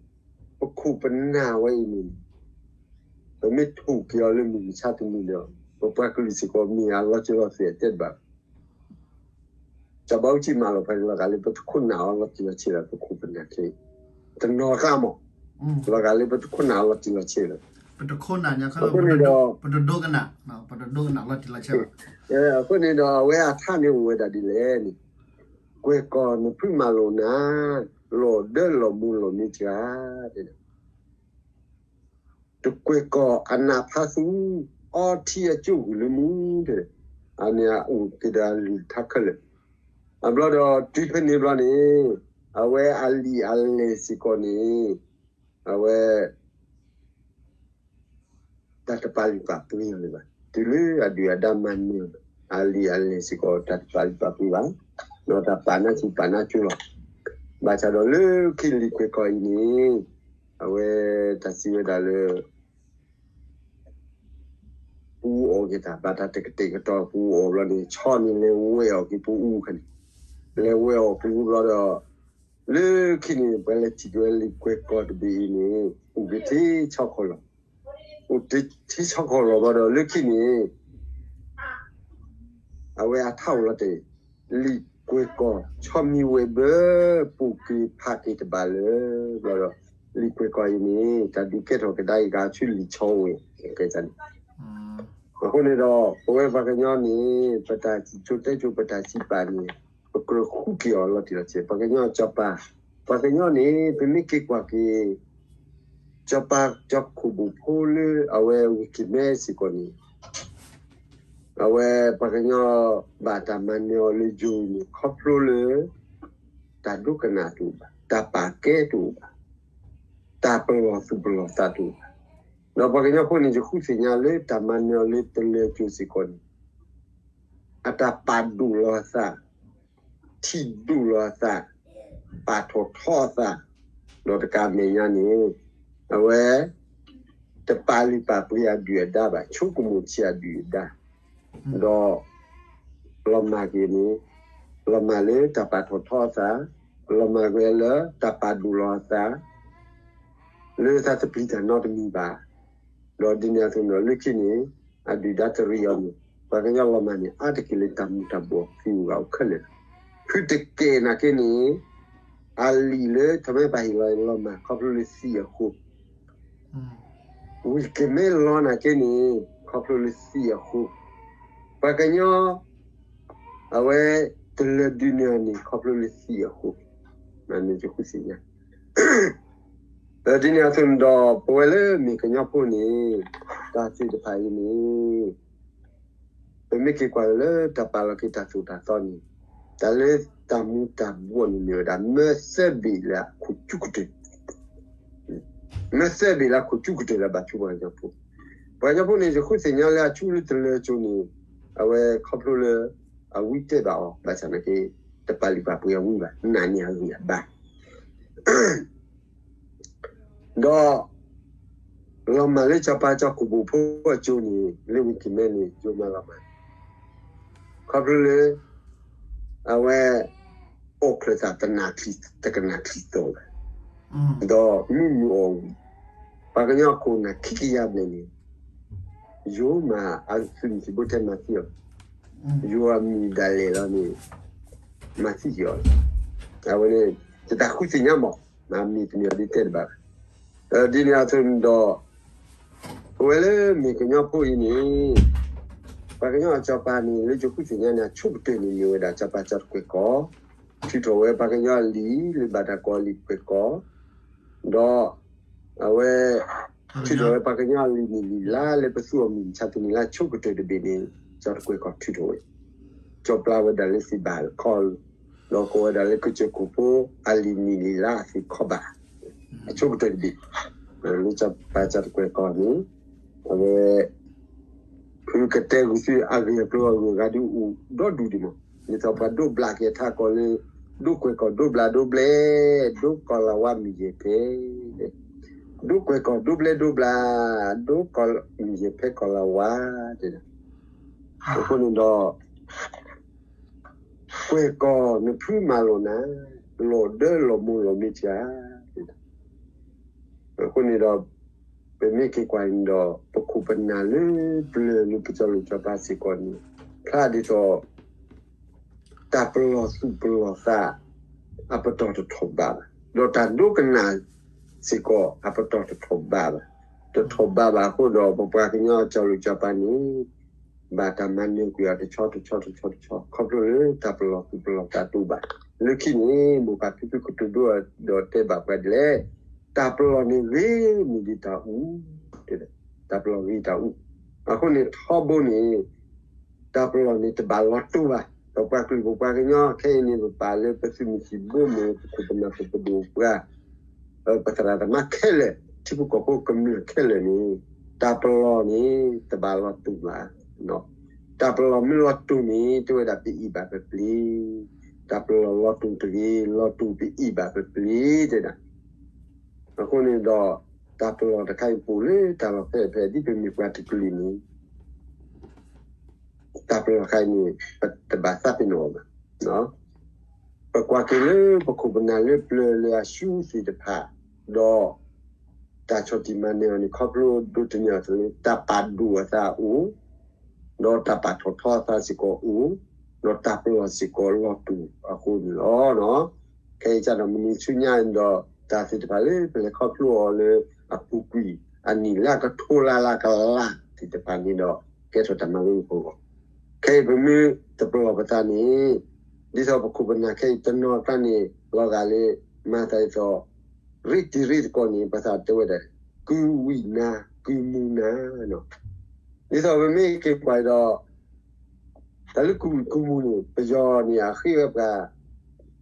ပခိၣ်ပနၢ်ဝဲအံၤန့ၣ် ပမ့ၢ်ထိၣ်က့ၤအီၤလၢမုၢ်မဆါတနံၤဒီး ပပှၤကလုာ်စ့ၢ်ကီးမ့ၢ်အလီၤစၢၤလီၤသွဲၣ်အတဲတဘၣ်ဘၣ်. စီၤဘးအူကၠံမၤလိာ်ပှၤလီၤဂာ်လၢပတခိၣ်နၢ်အီၤလီၤတံၢ်လီၤဆဲးလၢပခိၣ်ပနၢ်ခဲအံၤ, တနီၤဃၣ်မး, လီၤဂာ်လၢပတခိၣ်နၢ်အီၤလီၤတံၢ်လီၤဆဲးလၢ ပတခိၣ်နၢ်ညါခီ ပတဒိကနၣ်, ပတဒိကနၣ်လီၤတံၢ်လီၤဆဲးဘၣ်. အဃိန့ၣ်ဒီးအဝဲအထါန့ၣ်အိၣ်ဝဲဒၣ်ဒ်လဲၣ်န့ၣ်, ကွဲၢ်ကီၢ်နဖုမၤလိာ်နၤ, လီၤဒၢလီၤမူလီၤမ့ၢ်တဂၤ, တကွဲၢ်ကီၢ်အနးဖးသူ, အီထံအကၠိၣ်ဂုာ်လၢမူ, အန့ၣ်အအိၣ်က့ၤဒီးအလုၢ်အထါခဲလၢာ်, အဘျီဒီးတုၤဖဲန့ၣ်ဘျီန့ၣ်, အဝဲအလံာ်အလဲၢ်စ့ၢ်ကီးန့ၣ်, အဝဲ တၢ်တပာ်လုၢ်ပာ်ပှ့ၤအီၤလၢၤဘၣ်. တုၤလၢအဒုၣ်အဒါမၤနၢၤအီၤ, အလံာ်အလဲၢ်စ့ၢ်ကီးတၢ်တပာ်လုၢ်ပာ်ပှ့ၤဘၣ်, ဒီးတၢ်ပာ်နါစံးပာ်နါကၠိလီၤ. ဘၣ်ဆၣ်ဒီးလၢခံလံာ်ကွဲၢ်ကီၢ်အံၤန့ၣ်, အဝဲတၢ်စံးဝဲဒၣ်လၢ ပူအီၣ်က့ၤတၢ်ဘၣ်တၢ်တကတဲာ်ကတီၤပူအီၣ်ဘျီန့ၣ် ဆီန့ၣ်လဲၤဝဲအီၣ်က့ၤပူအူခါန့ၣ်, လဲၤဝဲအီၣ်ပူအူဘျီဒီး လၢခံန့ၣ် ပှၤလဲၤထံၣ်က့ၤဝဲလံာ်ကွဲၢ်ကီၢ်တဘ့ၣ်အံၤန့ၣ် အိၣ်က့ၤထံဆၢကီၢ်လီၤ. အိၣ်က့ၤထံဆၢကီၢ်လီၤဘျီဒီး လၢခံန့ၣ် အဝဲအထါအိၣ်လီၤတဲာ်, လံာ်ကွဲၢ်ကီၢ် ဆီမံၤဝဲဘၢ ပိာ်က့ၤဖးက့ၤတဘၣ်လၢၤဘျီဒီး လံာ်ကွဲၢ်ကီၢ်အံၤန့ၣ် တၢ်ဒုးကဲထီၣ်ကဒါအံၤ ကဆူလံာ်ဆီဝဲန့ၣ်. အဃိန့ၣ်ဒီး ပဝဲပှၤကညီန့ၣ် ပတၢ်စံးကၠိတဲကၠိ ပတၢ်စံးပာ်န့ၣ် ပကြၢးဃုက့ၤအီၤလီၤတံၢ်လီၤဆဲး. ပှၤကညီစီၤပၤ, ပှၤကညီန့ၣ် ပမ့ၢ်က့ၤကွၢ်က့ၤ စီၤပၤစီၤခိၣ်ဘိၣ်ဖိလၢအဝဲဝံၤက့ၤမဲစ့ၢ်ကီးန့ၣ် အဝဲပှၤကညီဘၣ်တၢ်မၤနၢၤအီၤလၢယိၤန့ၣ် ခီဖျိလၢ တၢ်ဒိကနၣ်တအိၣ်ဘၣ်, တၢ်ပာ်ကဲတအိၣ်ဘၣ်, တၢ်ပလီၢ်သူၣ်ပလီၢ်သးတအိၣ်ဘၣ်. ဒီးပှၤကညီဖိန့ၣ် ယဃုသ့ၣ်ညါလၢတၢ်မၤနၢၤအီၤလၢတလၢၤကၠိစ့ၢ်ကီးန့ၣ် အတၢ်ပာ်ဒိၣ်လီၤအသး, ထံၣ်ဒိၣ်လီၤအသး, ပာ်ထီၣ်ထီအသး, ဒီးတကးမဲာ်ညါန့ၣ် အဝဲ တပာ်လုၢ်ပာ်ပှ့ၤအဒုၣ်အဒါဘၣ်, ဆိကမိၣ်ဆံးအဒုၣ်အဒါ, ဒီး လီၤမၢ်က့ၤန့ၣ် လီၤမၢ်လၢတၢ်ပာ်ထီၣ်ထီအသး, လီၤမၢ်က့ၤလၢတၢ်ပာ်ဒိၣ်လီၤအသး လၢတၢ်တပျံၤတၢ်နီတမံၤဘၣ်. ဒီးဒ်န့ၣ်အသိးန့ၣ် လၢခံန့ၣ် အဒုၣ်ဒါတရံးအီၤန့ၣ် ပှၤကညီလီၤမၢ်န့ၣ် အါတက့ၢ်လၢတၢ်မူၤတၢ်ဘှီးသံဂၤအိၣ်ခဲလၢာ်လီၤ. ဖုတကဲနာ်က့န့ၣ် အလံာ်လၢထီၣ်မဲပာ်ဟ့ၣ်လီၤန့ၣ် လီၤမၢ်ခီဖျိလၢသံးအဃိ ဝံၤက့ၤမဲလီၤနာ်က့န့ၣ် ခီဖျိလၢသံးအဃိ, ပှၤကညီ အဝဲ တလၢာ်ဒုးန့ၢ်အီၤန့ၣ် ခီဖျိလၢသံးအဃိ, နမ့ၢ်ယဃုသ့ၣ်ညါ ဒီးဒ်န့ၣ်အသိးန့ၣ်ဒီး ပဝဲလၢမ့ၢ်ကညီဖိန့ၣ် တၢ်သ့ၣ်တဖၣ်အံၤန့ၣ် ပမ့ၢ်က့ၤကွၢ်လၢတၢ်ပာ်လီၤက့ၤတၢ်သိၣ်တၢ်သီန့ၣ် တၢ်လၢတၢ်မူၤတၢ်ဘှီးန့ၣ်မ့ၢ်ဝဲဒၣ် မၢသၢဘ့ၣ်လၢအခိၣ်ကၠူကတၢၢ် မၢသၢဘ့ၣ်လၢအခိၣ်ကၠူကတၢၢ်လၢဘၣ်ဆိပှၤကညီဖိ, ပှၤကညီဖိန့ၣ် ယဃုသ့ၣ်ညါလၢအဆူလၢတလၢာ်ကၠိန့ၣ် အဝဲခီဖျိလၢ အဝံတဲဘၣ်အီၤ ဘၣ်ဆၣ်နာ်က့ တပာ်လုၢ်ပာ်ပှ့ၤအဝံဘၣ် နာ်န့ၢ်အဂံၢ်အဘါ ဒီး လီၤမၢ်လၢစီၤပၤစီၤခိၣ်ဘိၣ်ဖိအကၠိန့ၣ် လၢဝံၤက့ၤမဲန့ၣ် ယိၤမၤလီၤမၢ် ခီဖျိလၢ အဝဲ အိၣ်ချၢၣ်သးတနၢ်ချံ တကနၣ်ချံသီဘၣ်, ဒီးမုၢ်မုၢ်အီၣ်ဝံၤ ပှၤကညီခိၣ်နၢ်ခံကယၤဘျဲၣ်န့ၣ် ယိၤမၤအသုးမုၢ်သံၣ်ဘိထဲမၤသံအီၤ, ယိၤအမံၤဒၣ်လဲာ်လီၤန့ၣ် မၤသံက့ၤအီၤလီၤ. အဝဲန့ၣ် ယတၢ်ဃုသ့ၣ်ညါမး မ့ၢ်တမ့ၢ်အီၤဒ်တဲတဘၣ်ဘၣ်. ဒ်န့ၣ်အသိးန့ၣ်ဒီး ပဝဲလၢမ့ၢ်ကညီဖိအံၤန့ၣ် ပှၤကညီအစီၤပၤန့ၣ် လၢယဃုသ့ၣ်ညါန့ၣ် အဆိကတၢၢ်န့ၣ်မ့ၢ်ဝဲဒၣ်စီၤပၤစီၤတကွဲၢ်ကီၤ, ထုးထီၣ်ဝဲပှၤကညီအလံာ်လၢဘၣ်တၢ်ကိးအလံာ်ကွဲၢ်ကီၤ, ဒီး အဝဲ ထုးထီၣ်ဝဲပှၤကညီအလံာ်နံၣ်လံာ်လါလၢပသူအီၤမုၢ်မဆါတနံၤလၢအဆိကတၢၢ်တဘ့ၣ်န့ၣ် စီၤတကွဲၢ်ကီၤထုးထီၣ်ဝဲ, ကၠီပျါဝဲဒၣ်လၢသ့ၣ်ဘၣ်ခီ, ဒီးကိးဝဲဒၣ်လၢကစၢၢ်ခိၣ်ဖိ အလံာ်နံၣ်လံာ်လါအသ့ၣ်ခီဘၣ်, အဆိကတၢၢ်တဘ့ၣ်, လၢစီၤပၤစီၤတကွဲၢ်ကီၤန့ၣ် အဝဲ ဖုကတဲဂုာ်သုအဂ့ၢ်အကျိၤအဂုၤအဂၤဒ်အိၣ်ဒီဒူၣ်ဒံးမး, ဒ်သိးပှၤဒိးဘျးက့ၤထးကီးလၢ ဒိးကွဲၢ်ကီၤဒိးဘျးဒိးဘျဲၣ်, ဒိးကွဲၢ်ကီၤဒိးဘျဲၣ်ဒိးဘျး, ဒိးကီၤမုၢ်ယဲၢ်ဖဲကီၤလၤဝါ, တဲဒၣ်. အဃိန့ၣ်ဒီး ကွဲၢ်ကီၤနဖုမၤလိာ်နၤ, လီၤဒၢလီၤမိၢ်လီၤမ့ၢ်ဧါ, တဲဒၣ်. အဃိန့ၣ်ဒီး ပမ့ၢ်က့ၤကွၢ်န့ၣ်ဒီး ပခိၣ်ပနၢ်လၢပျၢၤလၢပစီၤလိၣ်စီၤပၤစ့ၢ်ကီးန့ၣ် ဖျါဒ်သိး တၢ်ပလီၢ်သူၣ်ပလီၢ်သး အပတီၢ်တထီၣ်ဘးဘၣ်, ဒီးတၢ်ဒိကနၣ်စ့ၢ်ကီး အပတီၢ်တထီၣ်ဘးဘၣ်. တထီၣ်ဘးဘၣ်အဃိဒီး ပပှၤကညီစီၤလိၣ်စီၤပၤန့ၣ် ဘၣ်တၢ်မၤနၢၤကွံာ်အီၤတဆီတဆီတဆီတဆီ ခီဖျိလၢတၢ်ပလီၢ်သူၣ်ပလီၢ်သးတအိၣ်ဘၣ်. လၢခံန့ၣ် မိၢ်ပၢ်ဖံဖုကတိၤဒိဒီးတဲဘၣ်ပှၤဒ်လဲၣ်, တၢ်ပလီၢ်န့ၣ်ဂ့ၤန့ၢ်ဒံးတၢ်အူ, တၢ်ပလီၢ်ဂ့ၤတၢ်အူ. အဃိန့ၣ်ထီဘိန့ၣ် တၢ်ပလီၢ်န့ၣ်တဘၣ်လီၤတူာ်ဘၣ်. ဒီးပှၤကလုာ်ပပှၤကညီခဲအံၤန့ၣ် ပပာ်လၢပသုးမုၢ်သံၣ်ဘိမ့ၢ် ပခိၣ်ပနၢ်ပပဒိၣ်ပှၤ ပသရၣ်သမါခဲလၢာ် ထံဖိကီၢ်ဖိကမျၢၢ်ခဲလၢာ်န့ၣ် တၢ်ပလီၢ်န့ၣ် တဘၣ်လီၤတူာ်ဘၣ်. တၢ်ပလီၢ်မ့ၢ်လီၤတူာ်န့ၣ် တဲဝဲဒၣ်ပအံးဘၣ်ပပျ့ၤ, တၢ်ပလီၢ်လီၤတူာ်တဂ့ၤ, လီၤတူာ်ပအံးဘၣ်ပပျ့ၤ တဲဒၣ်. အဃိန့ၣ်ဒီး တၢ်ပလီၢ်တခါအံၤပအိၣ်လၢတၢ်လီၢ်ဖဲအံၤဖဲ ဒ်ပမ့ၢ်ပှၤတကလုာ်န့ၣ် တၢ်ပလီၢ်တခါအံၤန့ၣ် ပတဘၣ်သးပ့ၤနီၣ်အီၤဘၣ်. ပကွၢ်က့ၤလၢပခိၣ်ပနၢ်လၢပျၢၤလၢအဆူသ့ၣ်တဖၣ် ဒီး တၢ်ဆီၣ်တံၢ်မၤနၢၤအီၤန့ၣ် ခီဖျိဒိးသန့ၤအီၤလၢ တၢ်ပာ်ဒိၣ်အသးအိၣ်, ဒီးတၢ်ပာ်ထီၣ်ထီအသးစ့ၢ်ကီးအိၣ်, ဒီးတၢ်ပလီၢ်စ့ၢ်ကီးလီၤတူာ်အဃိန့ၣ်လီၤ. ခဲအံၤစ့ၢ်ကီးမုၢ်နံၤဆူညါအံၤဒီး တၢ်သ့ၣ်တဖၣ်လၢပလဲၤခီဖျိအီၤလၢအပူၤကွံာ် အနံၣ်လၢကထိလါလၢကလါသ့ၣ်တဖၣ်န့ၣ်ဒီး ကဲထီၣ်တၢ်မၤလိအဃိ ခဲအံၤပမ့ၢ်တပလီၢ်ပသးန့ၣ် ဒ်သိးပခိၣ်ပနၢ်ခဲအံၤတနီၤကျါန့ၣ် လီၤဂာ်လၢ မၤသးဒ်သိး ရ့တံၤရ့သကိးန့ၣ် ပှၤသးတဲဝဲဒၣ် ကုဝံၣ်နၤ ကုမူနၤ, ဒ်သိးပမ့ၢ်က့ၤကွၢ်ဒီး တၢ်လၢကုဝံၣ်ကုမူန့ၣ် ပယီၤန့ၣ် အဃ့ဝဲပှၤ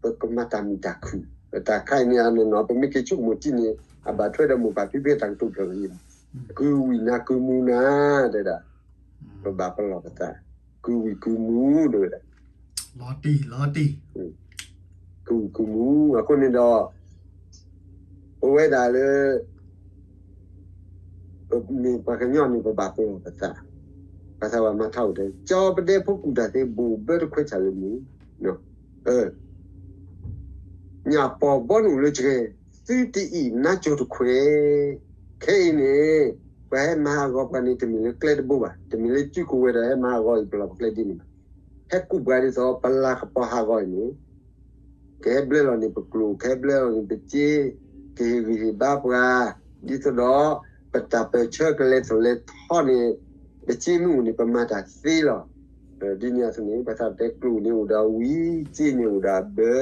ပကမၤတၢ်မုာ်တၢ်ခုၣ်, တၢ်ခါအံၤန့ၣ်အနီၢ်နီၢ် ပမ့ၢ်က့ၤဆိကမိၣ်ထံန့ၣ် အဘၣ်ထွဲဒီးမိၢ်ပၢ်ဖံဖုတၢ်ကတိၤဖျၢၣ်ဂ့ၤ, ကုဝံၣ်နၤကုမူနၤ တဲဒၣ်, ပဘၣ်ပလီၢ်ပသး, ကုဝံၣ်ကုမူ တဲဝဲဒၣ်, လီၤတံၢ်လီၤတံၢ်, ကုဝံၣ်ကုမူ, အဃိန့ၣ်ဒီး ပဝဲဒၣ်လၢ ပမ့ၢ်ပှၤကညီန့ၣ် ပဘၣ်ပလီၢ်ပသး, ပသးဝဲမၤထါအိၣ်တဲ ကၠီပဒဲဖိကူၣ်တၢ်သ့ ဘိၣ်ဘၢတခွဲးဆၣ်လၢမ့ၢ်, ညၣ်ပီၢ်ဘီနုာ်လၢကဂဲၤ, သုတအံၣ်နါစိၤတခွဲး, ခဲအံၤန့ၣ် ပှၤဟဲမၤဟးဂီၤပှၤန့ၣ် တမ့ၢ်လၢကျဲတဘိဘၣ်, တမ့ၢ်လၢစုကိးဝဲဒီးဟဲမၤဟးဂီၤအံၤပလီၢ်ပကျဲဒ်န့ၣ်ဘၣ်, ဟဲကူးပှၤဒ်သိး ပလၤကပီၤဟးဂီၤအံၤန့ၣ် ကဟဲဘျၢလီၤန့ၢ်ပကျိာ်, ကဟဲဘျၢလီၤန့ၢ်ပစ့, ကဟ့ၣ်ဂံၢ်ဟ့ၣ်ဘါပှၤ, ဒ်သိးဒီး ပတၢ်ပၢၢ်ဆၢကလဲၤထီၣ်လဲၤထီန့ၣ် ပစ့မ့ၢ်အိၣ်န့ၣ် ပမၤတၢ်သ့လီၤ. ဒ်န့ၣ်အသိးန့ၣ် ပသးတဲကျိာ်န့ၣ်အိၣ်ဒီးဝံၤ, စ့န့ၣ်အိၣ်ဒီးအဘၢ,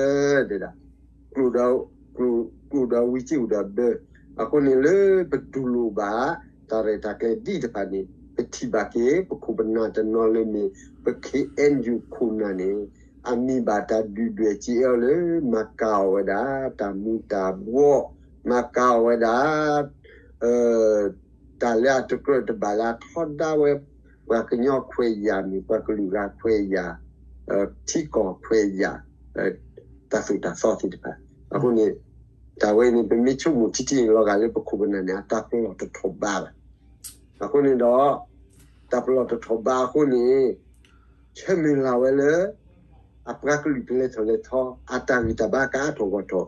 တဲဒၣ်, ကျိာ်ဒီး, ကျိာ်ဒီးဝံၤ စ့အိၣ်ဒီးအဘၢ, အဃိန့ၣ်လၢပတူၢ်လိာ်ဘၣ် တၢ်ရဲၣ်တၢ်ကျဲၤဒ်တဖၣ်န့ၣ် ပထံၣ်ဘၣ်က့ၤ ပခိၣ်ပနၢ်တနီၤလၢမ့ၢ် ပ ခ့ၣ်အဲၣ်ယူၣ် ခိၣ်နၢ်န့ၣ် အမံၤဘၣ်တၢ်ဒုၣ်ဒွဲၣ်စ့အီၤလၢ မၤကၤအီၤဝဲဒၣ် တၢ်မူၤတၢ်ဘှီး, မၤကၤအီၤဝဲဒၣ် တၢ်လၢအတကြၢးတဘၣ်လၢအထီဒါဝဲ ပှၤကညီခွဲးယာ်မ့ၢ် ပှၤကလုာ်ဂၤခွဲးယာ်, ထံကီၢ်ခွဲးယာ်, တၢ်သိၣ်တၢ်သီသ့ၣ်တဖၣ်. အဃိန့ၣ် တၢ်ဝဲအံၤန့ၣ် ပမ့ၢ်ဆိကမိၣ်ထံထံအံၤ လီၤဂာ်လၢပခိၣ်ပနၢ်န့ၣ် အတၢ်ပလီၢ်တထီၣ်ဘးဘၣ်. အဃိန့ၣ်ဒီး တၢ်ပလီၢ်တထီၣ်ဘးအဃိန့ၣ် ဆၢမုၢ်လၢ်ဝဲလၢ အပှၤကလုာ်ကလဲၤထီၣ်လဲၤထီ, အတၢ်ဂံၢ်တၢ်ဘါကအါထီၣ်ဂီၢ်ထီၣ်,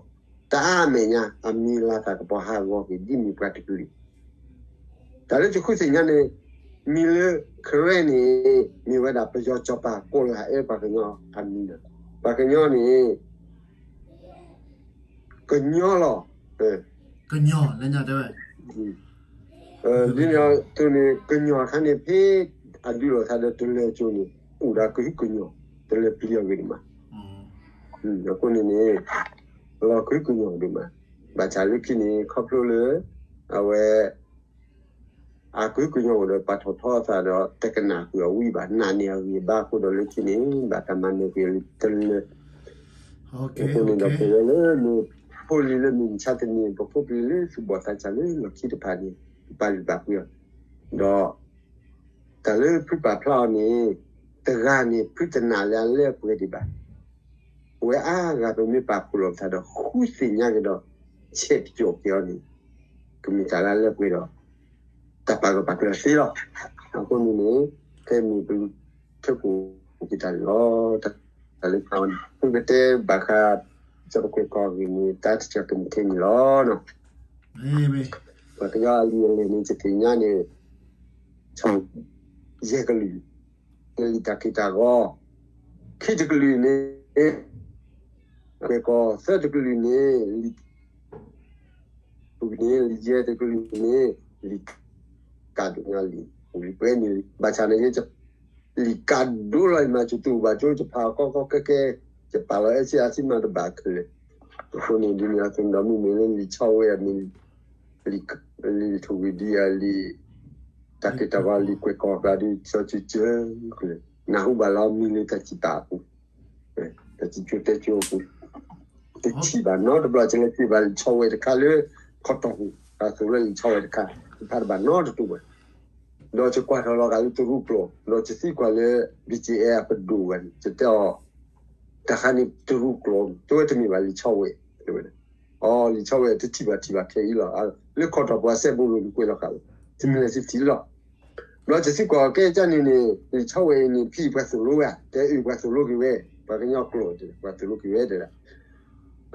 တအါအမဲာ်ညါ အမံၤလၤသၣ်ကပီၤဟးဂီၤက့ၤ ဒ်မ့ၢ်ပှၤတကလုာ်. တၢ်လၢယဃုသ့ၣ်ညါန့ၣ် မံၤလၢ Karen န့ၣ် မ့ၢ်ဝဲဒၣ်ပယီၤစီၤပၤကိးလၢအၢပှၤကညီအမံၤလီၤ. ပှၤကညီန့ၣ် ကညီလီၤ. ကညီလၢညါတဲဝဲ, ဒ်န့ၣ်အသိးန့ၣ် ကညီအခါန့ၣ် ဖဲအဒုးလိာ်သးဒီးတလၢၤကၠိန့ၣ် အိၣ်ဒီးကဟုကညီၢ် တလၢၤပျံၤအဂ့ၢ်ဒံးမး, အဃိန့ၣ်န့ၣ် လီၤကဟုကညီၢ်ဒံးမး, ဘၣ်ဆၣ်လၢခံန့ၣ် ခီဖျိလၢ အဝဲ အကဟုကညီၢ်အိၣ်ဒီးပှၤထီၣ်ထီအသးဒီး တကနၣ်ကွံာ်အီၤဝံၤဘၣ် နာ်န့ၢ်အဂံၢ်အဘါအဃိဒီးလၢခံန့ၣ် ဘၣ်တၢ်မၤနၢၤကွံာ်လံတလၢၤ, အဃိန့ၣ်ဒီး ပဝဲလၢမ့ၢ်ဖိလံၤလၢမုၢ်မဆါတနံၤ ပဖိပလံၤလၢသူၣ်ဘီၣ်သးစၢ်လၢလီၢ်ခံတဖၣ်န့ၣ် ပာ်လုၢ်ပာ်ပှ့ၤအီၤ, ဒီး တၢ်လၢဖုပာ်ဖျါအီၤန့ၣ် တဂၤန့ၣ် ဖုတနာ်လၢအလၢအပှဲၤဒံးဘၣ် ပဝဲအါဂၤပမ့ၢ်ပာ်ဖှိၣ်လိာ်ပသးဒီး ဃုသ့ၣ်ညါက့ၤဒီး ဆဲးပကၠီၣ်က့ၤအီၤန့ၣ် ကမ့ၢ်တၢ်လၢအလၢအပှဲၤဒီး တၢ်ပာ်ဂၢၢ်ပာ်ကျၢၤသ့လီၤ. အဃိန့ၣ်န့ၣ် ဖဲမ့ၢ်ပထၢကိၣ်က့ၤတၢ်န့ၣ်လီၤ. တၢ်လၢဖးအီၤန့ၣ် သုကတဲဘၣ်ဃး ကၠီတကွဲၢ်ကီၢ်အဂ့ၢ်န့ၣ် တၢ်တကၢၢ်ကမ့ၢ်ထဲန့ၣ်လီၤ. ပှၤကညီအလံာ်အလဲၢ်န့ၣ် ယသ့ၣ်ညါန့ၣ် ယဲၢ်ကလုာ် လၢလံာ်တၢ်က့ၤတၢ်ဂီၤ, ခံတကလုာ်န့ၣ် ကွဲၢ်ကီၢ်, သၢတကလုာ်န့ၣ် လံာ် ပူၤန့ၣ် လံာ်ယဲၢ်တကလုာ်န့ၣ် လံာ်ကးဒိၣ်ညါလံာ်ပူၤလံပှဲၤန့ၣ် ဘၣ်ဆၣ်န့ၣ် လံာ်ကးဒိၣ်လီၤအံၤမး ယတူၢ်ဘၣ်ကၠိ ယဖးအီၤကီကီခဲခဲ ယပာ်လီၤအဲၣ်ဆ့အါဆ့မးတဘၣ်ခဲလၢာ်, အဃိန့ၣ် ဒ်န့ၣ်အသိးဒီးမ့မ့ၢ်လၢလံာ်ဆီဝဲအမ့ၢ် လံာ်ထိၣ်ဂံၢ်ဒံးအလံာ် တၢ်က့ၤတၢ်ဂီၤလံာ်ကွဲၢ်ကီၢ်ကျါဒ် ကၠီကၠၢကၠၢ နၢ်ဟူဘၣ်လီၤမံၤလၢတၢ်စံးပာ်အပူၤ တၢ်စံးကၠိတဲကၠိအပူၤ တထံၣ်ဘၣ်နီတဘျီ ကလဲၤထံၣ်ဘၣ်လံာ်ဆီဝဲတခါလၢ ခီတီၢ်ပူၤ တၢ်သိၣ်လၢလံာ်ဆီဝဲတခါ တဖးတဘၣ်နီတတူၢ်ဘၣ်. ဒီးယကွၢ်ထီၣ်လီၤဂာ်လၢတရူးကျိာ် ဒီးယသံကွၢ်လၢ ဘံၣ်ကၠ့အဲၣ် အပဒိၣ်ဝဲန့ၣ် ယတဲအီၤ တၢ်ခါန့ၣ်တရူးကျိာ် တဲဝဲတမ့ၢ်ဘၣ်လံာ်ဆီဝဲ တဲဝဲဒၣ် အီၤ လံာ်ဆီဝဲတထံၣ်ဘၣ်ထံၣ်ဘၣ်ခဲအံၤလီၤ လၢခီတီၢ်ပူၤအစဲဘူးလိာ်ကွဲးလီၤဃာ်ဝဲ တမ့ၢ်လၢတထံၣ်လီၤ ဘျီယသံကွၢ်အီၤ ကဲကၢ်န့ၣ်န့ၣ် လံာ်ဆီဝဲအံၤန့ၣ် ဖဲအံၤပှၤသိၣ်လိဝဲဧါ တဲအုၣ်ပှၤသိၣ်လိက့ၤဝဲ ပှၤကညီကျိာ်တဲ ပှၤသိၣ်လိက့ၤဝဲတဲဒၣ် အဘျီဒီး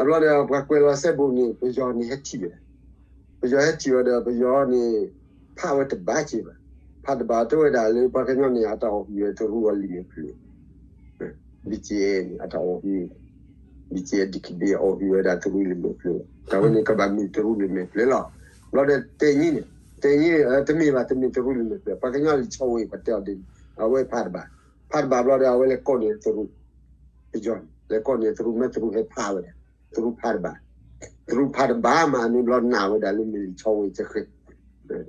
ပှၤကွဲးလီၤစဲဘူးန့ၣ် ပယီၤန့ၣ်ဟဲထံၣ်ဝဲဒၣ် ပယီၤဟဲထံၣ်ဝဲဒီး ပယီၤန့ၣ် ဖးဝဲတဘၣ်က့ၤဘၣ် ဖးတဘၣ်တဲဝဲဒၣ်လၢပှၤကညီန့ၣ် အတၢ်အီၣ်ဟုၣ်ဝဲတရူးအီၤလံာ်မဲာ်ဖျၢၣ် ဘံၣ်ကၠ့န့ၣ် အတၢ်အီၣ်ဟုၣ် ဘံၣ်ကၠ့ ဒံၣ်ကဘ့ၣ် အီၣ်ဟုၣ်ဝဲဒၣ်တရူးလံာ်မဲာ်ဖျၢၣ် တၢ်ဝဲန့ၣ် ကဘၣ်မ့ၢ်တရူးလံာ်မဲာ်ဖျၢၣ်လီၤ. ဘျီဒီးတဲညါန့ၣ် တဲညါ တမ့ၢ်ဘၣ် တမ့ၢ်တရူးလံာ်မဲာ်ဖျၢၣ် ပှၤကညီလံာ်ဆီဝဲအံၤ ပှၤတဲအီၤဒ်န့ၣ် အဝဲဖးတဘၣ် ဖးတဘၣ်ဘျီဒီး အဝဲလဲၤကိးန့ၢ်တရူး ပယီၤန့ၣ် လဲၤကိးန့ၢ်တရူး မ့ၢ်တရူးဟဲဖးဝဲဒၣ် တရူးဖးတဘၣ် တရူးဖးတဘၣ်မးန့ၣ် ဘျီနာ်ဝဲဒၣ်လၢမ့ၢ်လံာ်ဆီဝဲအံၤ ပ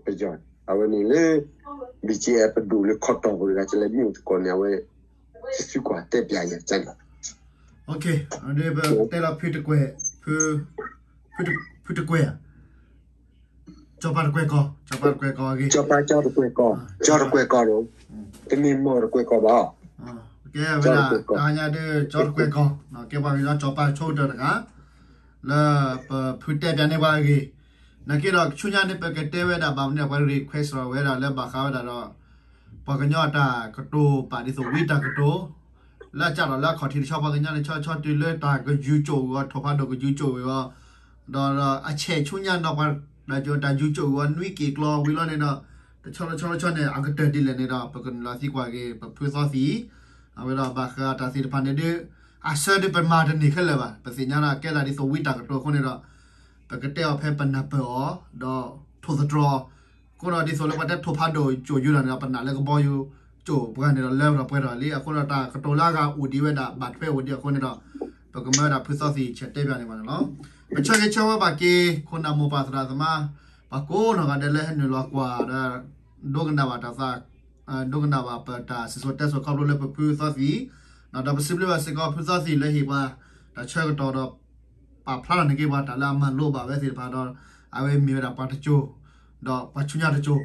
ယီၤ အဝဲန့ၣ်လၢ ဘံၣ်ကၠ့ ပဒိၣ်လၢခီတီၢ်ပူၤတဂၤ ကလဲၤမ့ၢ်အိၣ်သကိးန့ၣ် အဝဲ ယသံကွၢ်တဲပျးယၤန့ၣ် ပတဲလီၤဖုတကွဲၢ် ဖုတကွဲၢ်ဧါ စီၤပၤတကွဲၢ်ကီၢ် စီၤပၤတကွဲၢ်ကီၢ်အဂ့ၢ် စီၤပၤ စီၤတကွဲၢ်ကီၢ် စီၤတကွဲၢ်ကီၢ်ဒီး တမ့ၢ်မီၢ်တကွဲၢ်ကီၢ်ဘၣ် ကဲဝဲဒၣ် တၢ်ညါဒ် စီၤတကွဲၢ်ကီၢ် ကဲပှၤကညီစီၤပၤဆိကတၢၢ်တဂၤ လၢပဖုတဲပျးန့ၢ်ပှၤအဂ့ၢ် နာ်က့ဒီးဆူညါန့ၣ် ပကတဲဝဲဒၣ်ဘၣ်မနုၤ ပှၤ request လီၤဝဲဒၣ်လၢဘၣ်ဃးဝဲဒၣ်ဒီး ပှၤကညီအတၢ်ကတိၤပာ်ဒ်သိးဝံတၢ်ကတိၤ လၢအစးထီၣ်လၢအခီၣ်ထံးတဆီ ပှၤကညီန့ၣ် ဆီဆီတုၤလၢတၢ်ကယူၤကၠိၣ်ဝံၤအီၤ ထိၣ်ဖးဒိၣ်ကယူၤကၠိၣ်ဝံၤအီၤ ဒီးအဆဲးဆူညါနီၢ်ပှၤ တၢ်ကၠိတၢ်ယူၤကၠိၣ်ဝံၤအီၤ နွံက့ၤကျီဝံၤလီၤန့ၣ်ဒီး တဆီတဆီတဆီန့ၣ် အကတၢၢ်ဒ်လဲၣ်န့ၣ်ဒီး ပကနုာ်လီၤသံကွၢ်က့ၤ ပဖုသီသံၣ် အဝဲဒၣ်ဘၣ်ဃးတၢ်သ့ၣ်တဖၣ်န့ၣ်ဒီး အဆၢဒုးပမၤတန့ၢ်ခဲလၢာ်ဘၣ် ပသ့ၣ်ညါဒၣ်ကဲဒၣ်ဒ်သိးဝံတၢ်ကတိၤအဃိန့ၣ်ဒီး ပကတဲအီၤဖဲပနၢ်ပၢၢ်အီၤ ဒီးထိၣ်သတြီၤ အဃိဒီးဒ်သိးလၢပှၤတဲထိၣ်ဖးဒိၣ်ကၠိၣ်ယူၤတၢ်န့ၣ်ဒီး ပနာ်လၢကဘီယူၤကၠိၣ်ပှၤန့ၣ်ဒီး လၢထီၣ်ပှဲၤထီၣ်လံ အဃိဒီးတၢ်ကတိၤလၢအဂၤအိၣ်ဒံးဝဲဒၣ် ဘၣ်ထွဲအိၣ်ဒံးအဃိန့ၣ်ဒီး ပကမၢဝဲဒၣ်ဖုသီသံၣ်ဆဲးတဲပျးန့ၢ်ပှၤန့ၣ်လီၤ. ပဆၢဂ့ၤဆၢဝါဘၣ်က့ၤ ခိၣ်နၢ်မိၢ်ပၢ်သရၣ်သမါ ပှၤကိးနီၢ်ဂၤဒဲးလၢဟဲနုာ်လီၤကွၢ်ဒီး ဒိကနၣ်ဘၣ်တၢ်သး ဒိကနၣ်ဘၣ်ပတၢ်စံၣ်စိၤတဲစိၤခီဖျိလၢပဖုသီသံၣ် ဒီးပစံးဘျုးဘၣ်စ့ၢ်ကီးဖုသီသံၣ်လၢဟ့ၣ်ပှၤ တၢ်ဆၢကတီၢ်ဒီး ပာ်ဖျါထီၣ်န့ၢ်က့ၤပှၤတၢ်လၢအမၤလိဘၣ်ဝဲသ့ၣ်တဖၣ်ဒီး အဝဲမ့ၢ်ဝဲဒၣ်ပှၤတကၠိၤ ဒီးပှၤဆူညါတကၠိၤ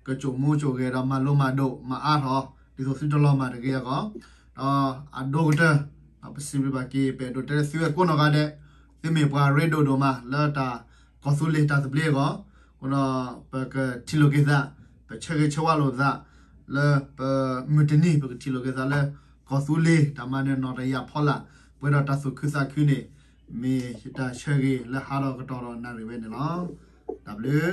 ကကၠိၣ်မူကၠိၣ်ဂဲၤဒီးမၤလိမၤဒိးမၤအါထီၣ် ဒ်သိးသုတလီၤမၢ်တဂ့ၤအဂီၢ် ဒီးအဒိကတၢၢ် ပစံးဘျုးဘၣ်က့ၤ ပအဲၣ်ဒိးတဲသုဝဲကိးနီၢ်ဂၤဒဲး သုမ့ၢ်ပှၤရ့ဒိၣ်ဒိၣ်မးလၢတၢ်ကီၢ်သူလ့ၤတၢ်သဘျ့အဂီၢ် ဒီးပကထံၣ်လိာ်က့ၤသး ပဆၢဂ့ၤဆၢဝါလိာ်သး လၢပမုၢ်တနံၤ ပကထံၣ်လိာ်က့ၤသးလၢ ကီၢ်သူလ့ၤတၢ်မၤနၢၤနီၢ်တယၢ်ဖီလာ် ပှဲၤဒီးတၢ်သူၣ်ခုသးခုန့ၣ် မ့ၢ်ယတၢ်ဆၢဂ့ၤလၢဟးထီၣ်ကတီၢ်ဒီးနၣ်ရံၣ်ဝဲန့ၣ်လီၤ. တၢ်ဘျုး